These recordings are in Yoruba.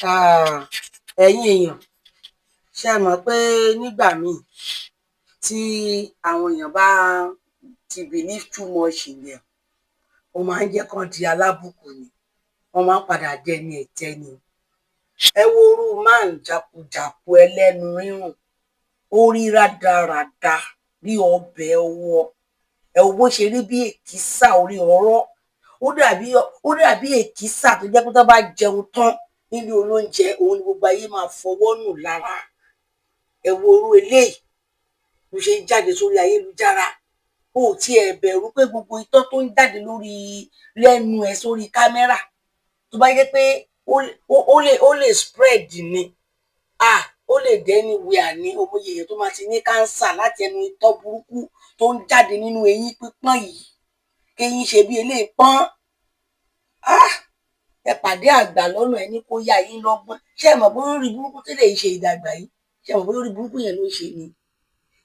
Ah, ẹ̀yin èèyàn, ṣé ẹ mọ̀ pé nígbà míì tí àwọn èèyàn bá ti believe too much in them, ó máa ń jẹ́ kán di alábùkù ni, wọ́n máa ń padà dẹni ẹ̀tẹ́ ni. Ẹ wo irú man jàkujàku, ẹlẹ́nu rírùn, ó rí rádaràda bí ọbẹ̀ ọwọ́. Ẹ wo bó ṣe rí bí èkísà orí ọ̀rọ̀. Ó dàbí èkísà tó jẹ́ pé tó bá jẹun tán nílé olóúnjẹ, òun ni gbogbo ayé máa fọwọ́ nù lára. Ẹ wo irú eléyìí bó ṣe ń jáde sórí ayélujára. O ò tiẹ̀ bẹ̀rù pé gbogbo itọ́ tó ń jáde lórí lẹ́nu ẹ̀ sórí camera, tó bá jẹ́ pé ó lè spread ni, ah, ó lè dé anywhere ní omoye èèyàn tó máa ti ní cancer láti ẹnu itọ́ burúkú tó ń jáde nínú eyín pípọ́n yìí, kéyín ṣe bí eléyìí pọ́n. Ah, ẹ pàdé àgbà lọ́nà, ẹ ní kó yá yín lọ́gbọ́n. Ṣé ẹ mọ̀ bóyá orí burúkú tẹ́lẹ̀ yìí ṣe ìdàgbà yìí? Ṣé ẹ mọ̀ bóyá orí burúkú yẹn ló ń ṣe ni?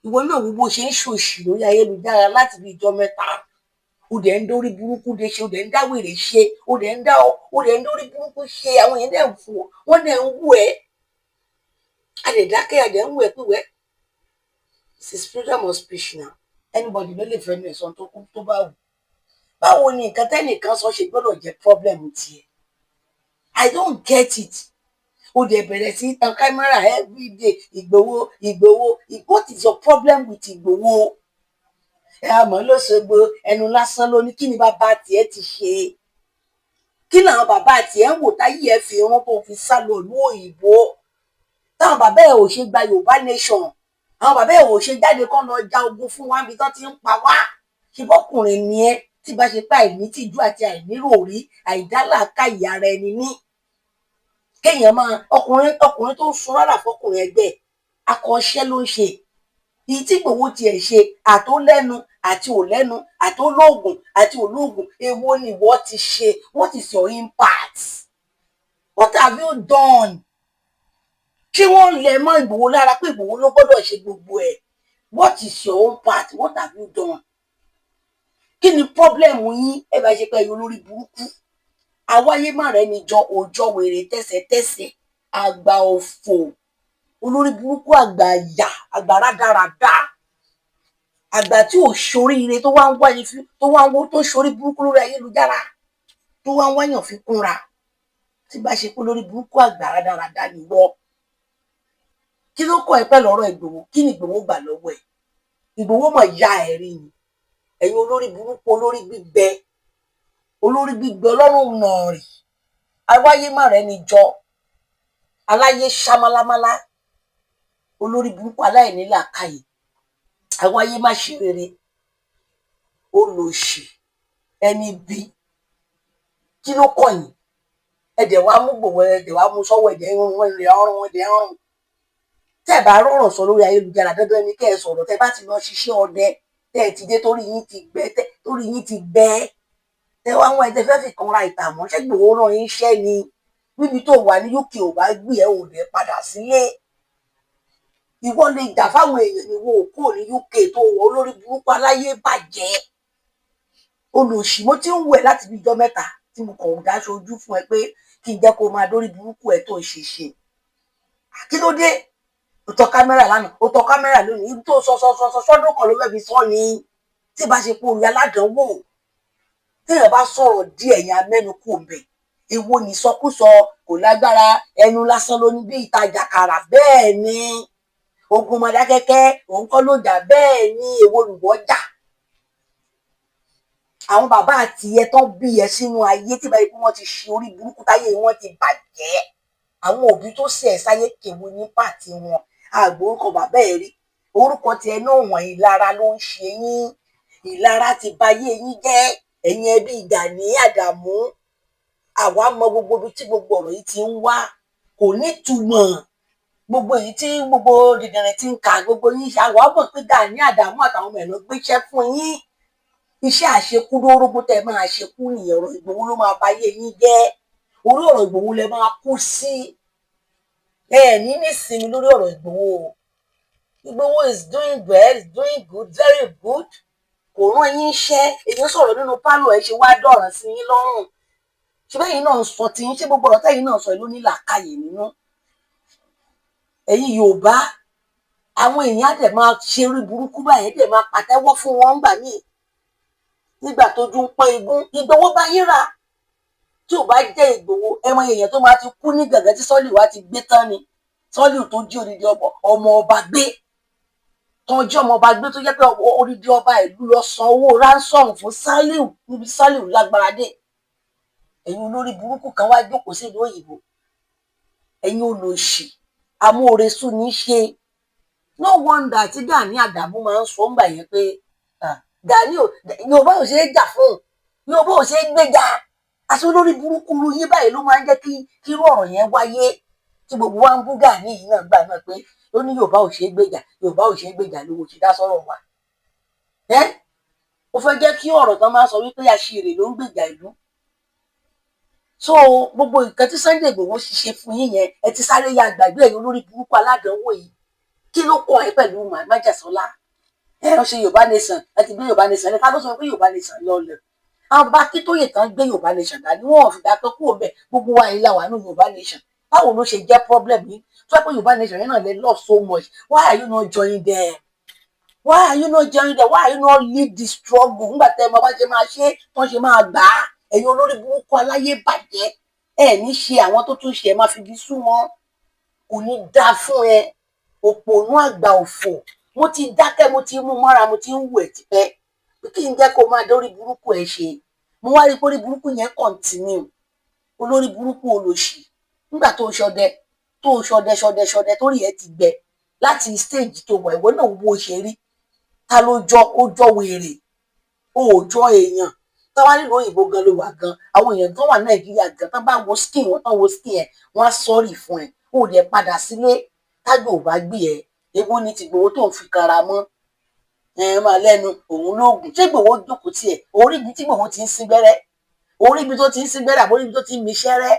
Ìwọ náà, wo bó ṣe ń ṣòṣì lórí ayélujára láti bí ijọ́ 3. Ó dẹ̀ ń dórí burúkú de ṣe, ó dẹ̀ ń dá wèrè ṣe, ó dẹ̀ ń dórí burúkú ṣe. Àwọn èèyàn dẹ̀ ń fò, wọ́n dẹ̀ ń wù ẹ́. A dẹ̀ dákẹ́, a dẹ̀ ń wù ẹ́ pé wẹ́, this is freedom of speech now, anybody ló lè fẹnu ẹ̀ sọ tó kú tó bá wù. Báwo ni nǹkan tẹ́nìkan sọ ṣe gbọ́dọ̀ jẹ́ problem tiẹ̀? I don't get it. Ó dẹ̀ bẹ̀rẹ̀ sí tan camera everyday, Ìgbòho, Ìgbòho. What is your problem with Ìgbòho? Ẹ àmọ́ lọ́sọ̀gbọ̀ ẹnu lásán ló ní. Kí ni bàbá tiẹ̀ ti ṣe? Kí làwọn bàbá tiẹ̀ ń wò táyé ẹ fi irun tó fi sá lọ ìlú òyìnbó, táwọn bàbá ẹ ò ṣe gba Yorùbá nation, àwọn bàbá ẹ ò ṣe jáde kán lọ ja ogun fún wa níbi tán ti ń pa wá? Ṣe bọ́kùnrin ni ẹ? Tí bá ṣe pé àìnítìjú àti àìníròrí, àìdálàákàyè ara ẹni ní kéèyàn máa ọkùnrin, ọkùnrin tó ń sun rárá fọkùnrin ẹgbẹ́ akọ́ṣẹ́ ló ń ṣe. Èyí tí Ìgbòho tiẹ̀ ṣe, àtó lẹ́nu àti ò lẹ́nu, àtó lóògùn àti ò lóògùn, èwo ni ìwọ ti ṣe? What is your impact? What have you done? Ṣé wọ́n lẹ̀ mọ́ Ìgbòho lára pé Ìgbòho ló gbọ́dọ̀ ṣe gbogbo ẹ̀? What is your own part? What have you done? Kí ni problem yín? Ẹ bá ṣe pé ẹ̀yin olórí burúkú àwáyé má rẹ̀ ní jọ òòjọ́ wèrè tẹ́sẹ̀tẹ́sẹ̀, àgbà òfò, olórí burúkú, àgbà àyà, àgbà rádaràda, àgbà tí ò ṣoríire, tó wá ń wáyé, tó wá ń wó, tó ṣorí burúkú lórí ayélujára, tó wá ń wáyàn fi kúnra. Tí bá ṣe pé lórí burúkú, àgbà rádaràda nìwọ, kí ló kọ́ ẹ pẹ̀lú ọ̀rọ̀ Ìgbòho? Kí ni Ìgbòho gbà lọ́wọ́ ẹ̀? Ìgbòho mọ̀ ya ẹ̀ rí ni. Ẹ̀yin olórí burúkú, olórí gbígbẹ, olórí gbígbẹ, ọlọ́run nàárì, awáyé má rẹ̀ ni jọ aláyé ṣámálámálá, olórí burúkú, aláìní làákàyè, awáyé má ṣe rere, olòṣì, ẹni bí. Kí ló kọ̀ yín? Ẹ̀dẹ̀ wá mú Ìgbòho, ẹ̀dẹ̀ wá mú sọ́wọ́, ẹ̀dẹ̀ ń rún, ẹ̀dẹ̀ ń rún, ẹ̀dẹ̀ ń rún. Tẹ́ ẹ̀ bá rọ̀rọ̀ sọ lórí ayélujára, dandan ni kẹ́ ẹ sọ̀rọ̀. Tẹ́ ẹ bá ti lọ ṣiṣẹ́ ọdẹ, tẹ́ ẹ ti dé, torí yín ti gbẹ, torí yín ti gbẹ, tẹ́ wá wọn, ẹ tẹ́ fẹ́ fi kan ra ìtààmú. Ṣé Ìgbòho rán yín iṣẹ́ ni? Níbi tó wà ní UK, ò bá gbé ẹ, ò dẹ̀ padà sílé. Ìwọ lè jà fáwọn èèyàn ni wo kúrò ní UK tó wọ. Olórí burúkú, aláyé bàjẹ́, olòṣì. Mo ti ń wù ẹ́ láti bí ijọ́ 3 tí mo kàn ń dáṣọ ojú fún ẹ pé kí n jẹ́ kó máa dórí burúkú ẹ tó ń ṣe ṣe. Kí ló dé? Ó tọ camera lánàá, ó tọ camera lónìí. Ibi tó sọ sọ sọ sọ sọdún kan ló fẹ́ fi sọ ni. Tí bá ṣe pé orí aládánwò, téèyàn bá sọ̀rọ̀ díẹ̀ yẹn, amẹ́nu kò ń bẹ̀. Èwo ní sọkúsọ? Kò lágbára, ẹnu lásán ló ní bí ìtajà kàrà. Bẹ́ẹ̀ ni ogun Mọdákẹ́kẹ́, òun kọ́ ló jà. Bẹ́ẹ̀ ni, èwo lùwọ́ jà? Àwọn bàbá àti ẹ tán bí ẹ sínú ayé, tí báyìí pé wọ́n ti ṣe orí burúkú, táyé wọn ti bàjẹ́. Àwọn òbí tó ṣe ẹ̀ sáyé, kèwo ní pàtì wọn? Àgbò orúkọ bàbá ẹ rí, orúkọ tiẹ̀ náà wọ̀n. Ìlara ló ń ṣe yín, ìlara ti bayé yín jẹ́. Ẹ̀yin ẹbí Gani Àdàmú, àwa mọ gbogbo ibi tí gbogbo ọ̀rọ̀ yìí ti ń wá. Kò nítumọ̀ gbogbo èyí tí gbogbo dìdìrín ti ń kà gbogbo yín ṣe. Àwa mọ̀ pé Gani Àdàmú àtàwọn ọmọ ẹ̀ lọ gbéṣẹ́ fún yín. Iṣẹ́ àṣekúdórógbó tẹ́ máa ṣekú nìyẹn. Ọ̀rọ̀ Ìgbòho ló máa bayé yín jẹ́. Orí ọ̀rọ̀ Ìgbòho lẹ máa kú sí. Ẹ ní nísinmi lórí ọ̀rọ̀ Ìgbòho. Ìgbòho is doing well, is doing good, very good. Kò rán yín iṣẹ́. Èyí sọ̀rọ̀ nínú pálọ̀, ẹ ṣe wá dọ̀ràn sí yín lọ́rùn. Ṣé bẹ́yìn náà ń sọ tí ń ṣe gbogbo ọ̀rọ̀ tẹ́yìn náà sọ ló ní làákàyè nínú? Ẹ̀yin Yorùbá, àwọn èèyàn á dẹ̀ máa ṣe orí burúkú báyìí, dẹ̀ máa pàtẹ́wọ́ fún wọn gbà míì nígbà tójú ń pọ́n igún. Ìgbòho bá yín rà. Tí ò bá jẹ́ Ìgbòho, ẹ mọ èèyàn tó máa ti kú ní gàngán tí Sọ́lì wá ti gbé tán ni. Sọ́lì tó jí odidi ọmọ ọba gbé, tó jí ọmọ ọba gbé, tó jẹ́ pé odidi ọba ìlú lọ san owó ransom fún Sálíù níbi Sálíù lágbára dé. Ẹ̀yin olórí burúkú kan wá jókòó sí ìlú òyìnbó, ẹ̀yin olòṣì amóoresú ní í ṣe. No wonder tí Gani Àdàmú máa ń sọ ńgbà yẹn pé Gani ò, Yorùbá ò ṣe é jà fún, Yorùbá ò ṣe é gbéjà. Àti olórí burúkú ru yín báyìí ló máa ń jẹ́ kí kírú ọ̀rọ̀ yẹn wáyé, tí gbogbo wa ń bú Gani yìí náà gbà náà pé ó ní Yorùbá ò ṣe é gbèjà, Yorùbá ò ṣe é gbèjà, lówó ti dá sọ́rọ̀ wa. Ẹ́ ó fẹ́ jẹ́ kí ọ̀rọ̀ tán máa sọ wípé aṣèrè ló ń gbèjà ìlú. So gbogbo nǹkan tí Sunday Igboho ṣiṣẹ́ fún yín yẹn, ẹ ti sáré ya gbàgbé. Ẹ̀yin olórí burúkú aládàánwò yìí, kí ló kọ́ ẹ pẹ̀lú májàsọ́lá? Ẹ ń ṣe Yorùbá Nation, ẹ ti gbé Yorùbá Nation. Ẹ ká ló sọ pé Yorùbá Nation lọlẹ̀? Àwọn bàbá Akíntóyè tán gbé Yorùbá Nation dání, wọn ò fìgbà kan kúrò bẹ́ẹ̀. Gbogbo wa yìí la wà ní Yorùbá Nation. Báwo ló ṣe jẹ́ problem yìí tó yẹ pé Yorùbá Nation yẹn náà lè love so much? Why are you not joining them? Why are you not joining them? Why are you not lead the struggle nígbà tẹ́ ẹ mọ bá ṣe máa ṣe tán ṣe máa gbà á? Ẹ̀yin olórí burúkú aláyé bàjẹ́, ẹ ní ṣe àwọn tó tún ṣe, ẹ máa fi bí sú wọn. Kò ní dáa fún ẹ, òpònú àgbà òfò. Mo ti dákẹ́, mo ti mú mọ́ra, mo ti ń wù ẹ́ tipẹ́ pé kí n jẹ́ kó máa dórí burúkú ẹ ṣe. Mo wá rí i pé orí burúkú yẹn continue. Olórí burúkú olòṣì, nígbà tó ṣọdẹ, tó ṣọdẹ ṣọdẹ ṣọdẹ, torí ẹ ti gbẹ láti stage tó wà. Ìwọ náà wo ṣe rí, ta ló jọ? Ó jọ wèrè, ó jọ èèyàn. Táwa nílùú òyìnbó gan ló wà gan, àwọn èèyàn tó wà Nàìjíríà gan, tán bá wo skin wọn, tán wo skin ẹ, wọn á sorry fún ẹ. Ó dẹ̀ padà sílé tágbò ò bá gbé ẹ. Èwo ni ti Ìgbòho tó ń fi kanra mọ́ ẹ máa lẹ́nu òun lóògùn? Ṣé Ìgbòho jókòó tiẹ̀ orí ibi tí Ìgbòho ti ń sín gbẹ́rẹ́, orí ibi tó ti ń sín gbẹ́rẹ́, àbórí ibi tó ti ń miṣẹ́rẹ́?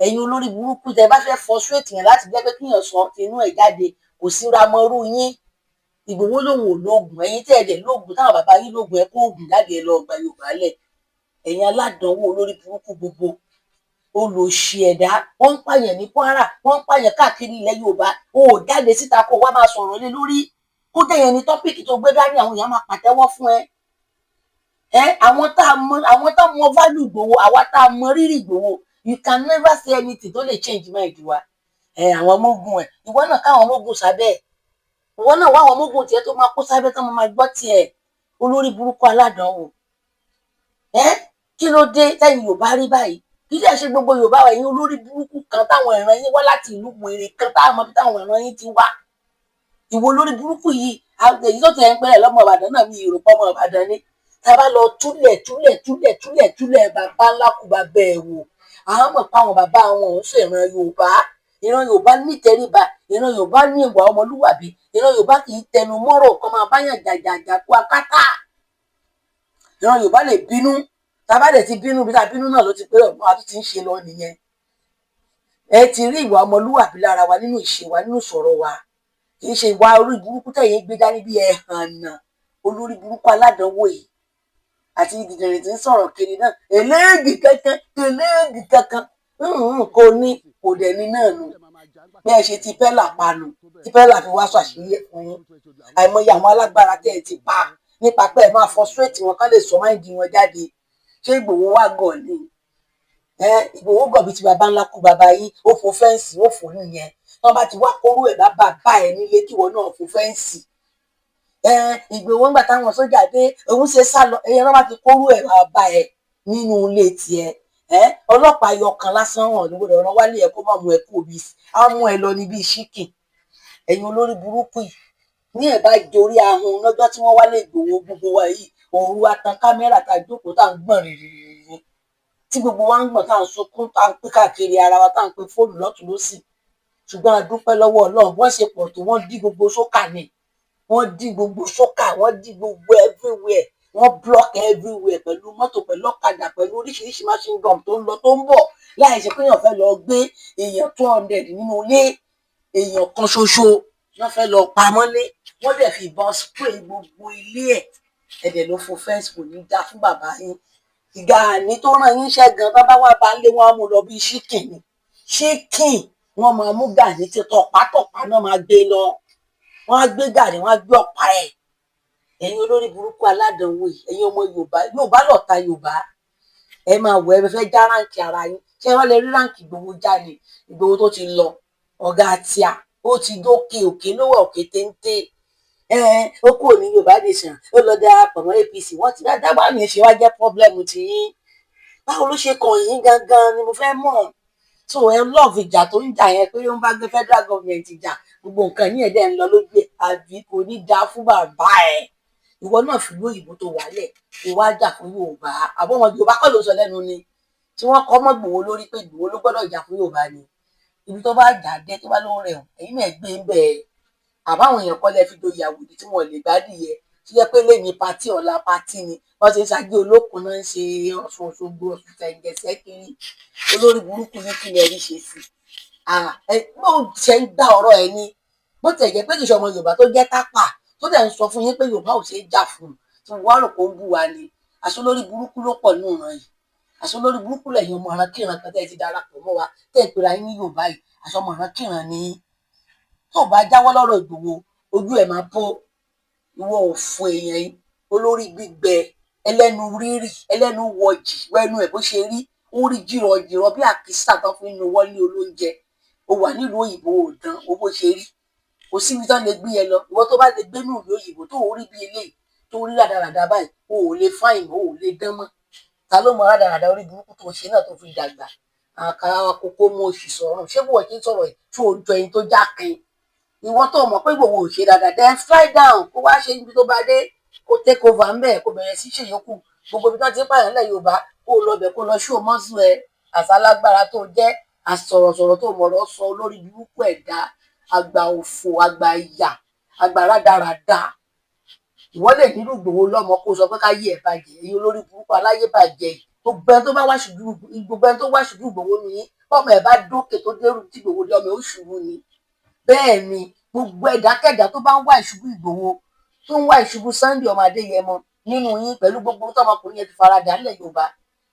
Ẹ̀yin olórí burúkú, tẹ bá fẹ́ frustrate yẹn láti jẹ́ pé kíyàn sọ tinú ẹ̀ jáde, kò sí ramọ́rú yín. Ìgbòho lòun ò lóògùn. Ẹ̀yin tẹ́ ẹ̀ dẹ̀ lóògùn, táwọn bàbá yín lóògùn, ẹ kó oògùn jáde, ẹ lọ gba Yorùbá lẹ̀. Ẹ̀yin aládánwò olórí burúkú gbogbo, olòṣì ẹ̀dá, wọ́n ń pààyàn ní Kwara, wọ́n ń pààyàn káàkiri ilẹ̀ Yorùbá, o ò jáde síta kó wá máa sọ̀rọ̀ lé lórí. Kó jẹ́ yẹn ni topic tó gbé dání, àwọn èèyàn máa pàtẹ́wọ́ fún ẹ. Ẹ àwọn tá a mọ, àwọn tá a mọ value Ìgbòho, àwa tá a mọ rírì Ìgbòho, you can never say anything tó lè change mind wa. Ẹ àwọn ọmọ ogun ẹ, ìwọ náà káwọn ọmọ ogun sábẹ́ ẹ, ìwọ náà wá àwọn ọmọ ogun tiẹ̀ tó máa kó sábẹ́ tó máa gbọ́ tiẹ̀. Olórí burúkú aládàánwò ẹ, kí ló dé tẹ́yìn Yorùbá rí báyìí? Kí lè ṣe gbogbo Yorùbá wa? Ẹ̀yin olórí burúkú kan táwọn ìran yín wá láti ìlú wèrè kan, táwọn ọmọ táwọn ìran yín ti wá. Ìwọ olórí burúkú yìí, èyí tó ti ẹ̀ ń pẹ́rẹ́ lọ́mọ Ìbàdàn náà, mi ìrò pọ́ ọmọ Ìbàdàn ni. Tá a bá lọ túlẹ̀ túlẹ̀ túlẹ̀ túlẹ̀ túlẹ̀, bàbá ńlá kú bàbá ẹ̀ wò, àwọn mọ̀ pé àwọn bàbá wọn ò ń ṣèran Yorùbá. Ìran Yorùbá nítẹríba, ìran Yorùbá ní ìwà ọmọlúwàbí, ìran Yorùbá kì í tẹnu mọ́rọ̀ kan máa báyàn jàjàjà kú akátá. Ìran Yorùbá lè bínú. Tá a bá dẹ̀ ti bínú, bí tá a bínú náà ló ti pé ọ̀gbọ́n a tún ti ń ṣe lọ nìyẹn. Ẹ ti rí ìwà ọmọlúwàbí lára wa, nínú ìṣe wa, nínú ìsọ̀rọ̀ wa. Kì í ṣe ìwà orí burúkú tẹ̀yìn gbé dání bí ẹ̀hànnà. Olórí burúkú aládánwò yìí àti dìdìrìn tí ń sọ̀rọ̀ kiri náà, eléègì kankan, eléègì kankan kò ní, kò dẹ̀ ní náà nù. Bí ẹ ṣe ti pẹ́là panu tí pẹ́là fi wá sọ àṣírí ẹ̀ fún yín, àìmọye àwọn alágbára tẹ́ ẹ ti pa nípa pé ẹ máa frustrate wọn kán lè sọ mind wọn jáde. Ṣé Ìgbòho wá gọ̀ ni? Ẹ Ìgbòho gọ̀ bíi ti baba ńlá kú baba yín. Ó fò fence, ó fò nìyẹn. Wọn bá ti wá kóró ẹ̀ bá bàbá ẹ̀ nílé, kíwọ náà fò fence. Ẹ Ìgbòho, ńgbà táwọn sójà dé, òun ṣe sá lọ. Ẹyẹ wọn bá ti kóró ẹ̀ bá ẹ̀ nínú ilé tiẹ̀, ẹ ọlọ́pàá yọ kan lásán hàn ní gbọ́dọ̀ rán wálé ẹ, kó má mú ẹ kú òbí, á mú ẹ lọ níbi ṣíkì. Ẹ̀yin olórí burúkú yìí ní ẹ̀ bá jorí ahun lọ́jọ́ tí wọ́n wálé Ìgbòho, gbogbo wa yìí, òru atan kámẹ́rà tá a jókòó, tá à ń gbọ̀n rìrìrì, tí gbogbo wa ń gbọ̀n, tá à ń sunkún, tá à ń pín káàkiri ara wa, tá à ń pín fóònù lọ́tùn lósì. Ṣùgbọ́n a dúpẹ́ lọ́wọ́ Ọlọ́run, wọ́n ṣe pọ̀ tó, wọ́n dí gbogbo sókà ni, wọ́n dí gbogbo sókà, wọ́n dí gbogbo everywhere, wọ́n block everywhere pẹ̀lú mọ́tò, pẹ̀lú ọ̀kadà, pẹ̀lú oríṣiríṣi machine gun tó ń lọ tó ń bọ̀, láì ṣe pé èèyàn fẹ́ lọ gbé èèyàn 200 nínú ilé. Èèyàn kan ṣoṣo wọ́n fẹ́ lọ pamọ́lé, wọ́n dẹ̀ fi ìbọn spray gbogbo ilé ẹ̀. Ẹ̀dẹ̀ ló fo fence. Kò ní dá fún bàbá yín. Gani tó rán yín iṣẹ́ gan, tó bá wà bá ń lé wọn á mú lọ bí chicken ni, chicken. Wọ́n máa mú Gani tí tọ̀pátọ̀pá náà máa gbé lọ. Wọ́n á gbé Gani, wọ́n á gbé ọ̀pá ẹ̀. Ẹ̀yin olórí burúkú aládàánwò yìí, ẹ̀yin ọmọ Yorùbá, Yorùbá lọ̀tá Yorùbá. Ẹ máa wọ, ẹ fẹ́ já rank ara yín. Ṣé wọ́n lè rí rank Ìgbòho já ni? Ìgbòho tó ti lọ, ọ̀gá tíà, ó ti dókè, òkè ló wà, òkè téńté. Ó kúrò ní Yorùbá Nation, ó lọ darapọ̀ mọ́ APC. Wọ́n ti dábàá ní ṣe wá jẹ́ problem ti yín? Báwo ló ṣe kàn yín gangan ni mo fẹ́ mọ̀. So ẹ love ìjà tó ń jà yẹn, pé ó ń bá gbé federal government jà, gbogbo nǹkan yín ẹ̀ dẹ̀ ń lọ lójú ẹ̀, àbí? Kò ní dáa fún bàbá ẹ̀. Ìwọ náà fìlú òyìnbó tó wálẹ̀, kó wá jà fún Yorùbá. Àbọ̀mọ Yorùbá kọ́ ló sọ lẹ́nu ni tí wọ́n kọ́ mọ́ Ìgbòho lórí pé Ìgbòho ló gbọ́dọ̀ jà fún Yorùbá ni. Ibi tó bá jà dé, tó bá lóun rẹ̀, ẹ̀yin náà gbé ń bẹ́ẹ̀. Àbáwọn èèyàn kọ́ lẹ́ fi joyè àwòdì tí wọ́n lè gbádìí yẹ, tó jẹ́ pé lẹ́yìn party, ọ̀la party ni wọ́n ṣe ń ṣáájú olókun náà, ń ṣe Ọ̀ṣun Òṣogbo, Ọ̀ṣun tẹ̀ǹgẹ̀sẹ̀ kiri. Olórí burúkú ní kílẹ̀ rí ṣe sí i. Bó ṣe ń gbá ọ̀rọ̀ ẹ̀ ni, bó tẹ̀ jẹ́ pé kì í ṣe ọmọ Yorùbá tó jẹ́ tápà, tó dẹ̀ ń sọ fún yín pé Yorùbá ò ṣe é jà fún un, tí wọ́n rò pé ó ń bú wa ni. Aṣọ lórí burúkú ló pọ̀ nínú ìran yìí. Aṣọ lórí burúkú lẹ́yìn ọmọ ìran kíran kan tẹ́ ẹ ti darapọ̀ mọ́ wa, tẹ́ ẹ pera yín ní Yorùbá yìí. Aṣọ ọmọ ìran kíran ni. Tó bá jáwọ́ lọ́rọ̀ Ìgbòho, ojú ẹ̀ máa bó. Ìwọ òfò èèyàn yìí, olórí gbígbẹ, ẹlẹ́nu rírì, ẹlẹ́nu wọ̀jì, wẹ́nu ẹ̀ bó ṣe rí, ó rí jìrọ̀jìrọ̀ bí àkísà tó fi ń nu wọlé olóúnjẹ. Ó wà nílùú òyìnbó, òdán ó bó ṣe rí, kò síbi tán lè gbé ẹ lọ. Ìwọ tó bá lè gbé ní ìlú òyìnbó tó rí bí eléyìí, tó rí rádaràda báyìí, o ò lè fine, o ò lè dán mọ́. Ta ló mọ rádaràda orí burúkú tó ṣe náà tó fi dàgbà? Àkàrà kókó mú oṣù sọ̀rọ̀. Ṣé bí wọ́n ti ń sọ̀rọ̀ yìí tó jọ ẹni tó jákin? Ìwọ tó mọ̀ pé Ìgbòho ò ṣe dáadáa, then fly down, kó wá ṣe ibi tó bá dé, kó take over ńbẹ̀, kó bẹ̀rẹ̀ sí ṣèyókù. Gbogbo ibi tó ti ń pààyàn lẹ̀ Yorùbá, kó lọ bẹ̀, kó lọ ṣó mọ́sù ẹ àsálágbára tó jẹ́ àsọ̀rọ̀sọ̀rọ̀ tó mọ̀rọ̀ sọ. Olórí burúkú ẹ̀dá, àgbà òfò, àgbà ìyà, àgbà rádaràda. Ìwọ lè nírú Ìgbòho lọ́mọ, kó sọ pé káyé ẹ̀ bàjẹ́. Èyí olórí burúkú aláyé bàjẹ́ yìí, gbogbo ẹni tó bá wá ṣùjú, gbogbo ẹni tó wá ṣùjú Ìgbòho nu yín, ọmọ ẹ̀ bá dókè tó dérú tí Ìgbòho dé, ọmọ ẹ̀ ó ṣubú ni. Bẹ́ẹ̀ ni, gbogbo ẹ̀dákẹ́dá tó bá ń wá ìṣubú Ìgbòho, tó ń wá ìṣubú Sunday ọmọ Adéyẹmọ nínú yín, pẹ̀lú gbogbo tọmọkùnrin yẹn ti faradà nílẹ̀ Yorùbá,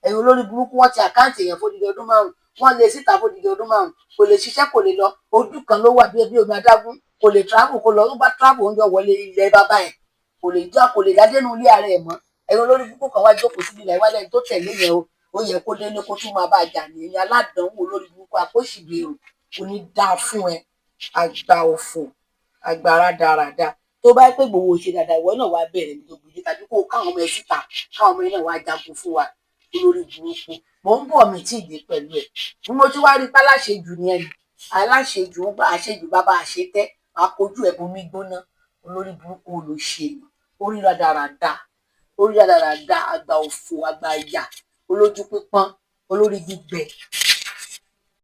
ẹ̀yin olórí burúkú, wọ́n ti account èèyàn fódìdí ọdún 5, wọ́n lé síta fódìdí ọdún 5. Kò lè ṣiṣẹ́, kò lè lọ, ojú kan ló wà bí ẹbí omi adágún. Kò lè travel kó lọ, ó bá travel, oúnjẹ wọlé ilẹ̀ bàbá ẹ̀, kò lè já, kò lè dádénú ilé ara ẹ̀ mọ́. Ẹ̀yin olórí burúkú kan wá jókòó síbi ilẹ̀ ìwálẹ̀ tó tẹ̀lé yẹn o, ó yẹ kó délé, kó tún máa bá a jà ní. Ẹ̀yin aládàánwò, olórí burúkú, àpòṣìbèrò, kò ní dáa fún ẹ, àgbà òfò, àgbà rádaràda. Tó bá pé Ìgbòho ṣe dáadáa, ìwọ náà wá bẹ̀rẹ̀ ní gbogbo yìí, tàbí kó káwọn ọmọ ẹ síta, káwọn ọmọ ẹ náà wá jagun fún wa. Olórí burúkú, mò ń bọ̀, mi tí ì dé pẹ̀lú ẹ̀. Bí mo ti wá rí páláṣejù ni ẹni aláṣejù ń bá àṣejù, bàbá àṣetẹ́, àkojú ẹ̀ bomi gbóná. Olórí burúkú, olóṣèlú, orí rádaràda, orí rádaràda, àgbà òfò, àgbà ìyà, olójú pípọ́n, olórí gbígbẹ.